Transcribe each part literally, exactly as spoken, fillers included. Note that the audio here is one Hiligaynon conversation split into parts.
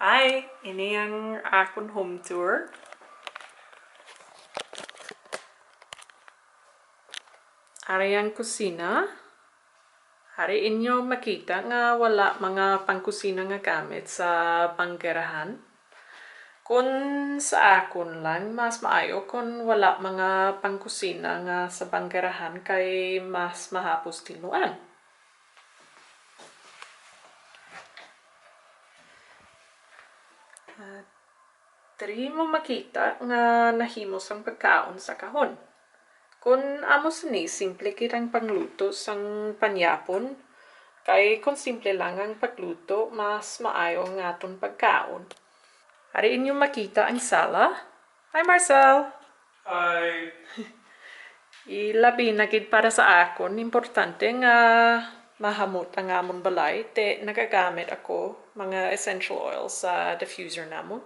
Hi, ini ang akon home tour. Ari ang kusina. Ari inyo makita nga wala mga pangkusina nga gamit sa banggerahan. Kun sa akon lang, mas maayo kun wala mga pangkusina nga sa banggerahan kay mas mahapos tinluan. Ah, diri mo makita nga nahimo sang pagkaon sa kahon. Kun amo sini, simple gid ang pangluto sang panyapon, kay kun simple lang ang pagluto, mas maayo ang aton pagkaon. Ari inyo makita ang sala. Hi, Marcel! Hi! Ilabi na gid para sa akon, importante nga mahamot ang amon balay, te nagagamit ako mga essential oil sa diffuser namon.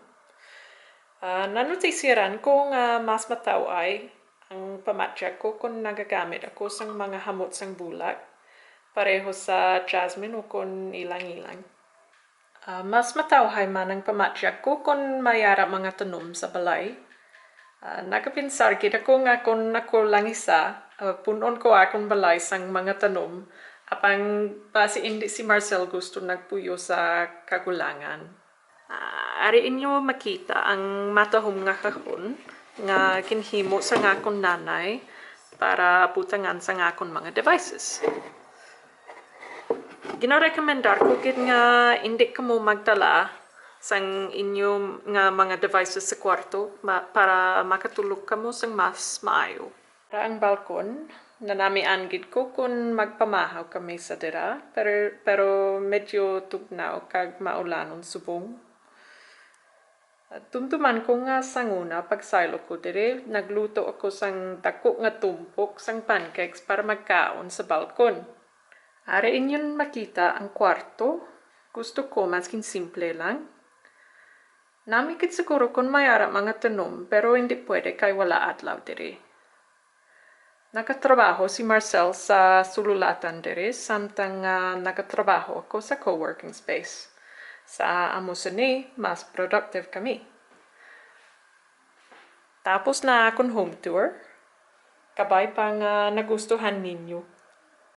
Ah, nanotisyaran ko nga mas mataw-ay ang pamatyag ko kon nagagamit ako sang mga hamot sang bulak, pareho sa jasmine o kon ilang-ilang. Ah, mas matawhay man ang pamatyag ko kon may ara mga tanom sa balay. Ah, nagapinsar gid ako nga kon ako lang isa, ah, pun-on ko akon balay sang mga tanom, apang basi indi si Marcel gusto nagpuyo sa kagulangan. Ah, ari inyo makita ang matahom nga kahon nga ginhimo sang akon nanay para butangan sang akon mga devices. Ginarekomendar ko gid nga indi kamo magdala sang inyo nga mga devices sa kwarto ma-, para makatulog kamo sang mas maayo. Para ang balkon, nanamian gid ko kon magpamahaw kami sa dira, pero, pero medyo tugnaw kag maulanon subong. Dumduman ko nga sang una, pagsaylo ko diri, nagluto ako sang dako nga tumpok sang pancakes para magkaon sa balkon. Ari inyo makita ang kwarto. Gusto ko maskin simple lang. Nami gid siguro kon may ara mga tanom, pero hindi pwede kay wala adlaw diri. Nagatrabaho si Marcel sa sululatan diri, samtang, ah, nagatrabaho ako sa co-working space. Sa amo sini, mas productive kami. Tapos na akon home tour. Kabay pa nga nagustuhan ninyo.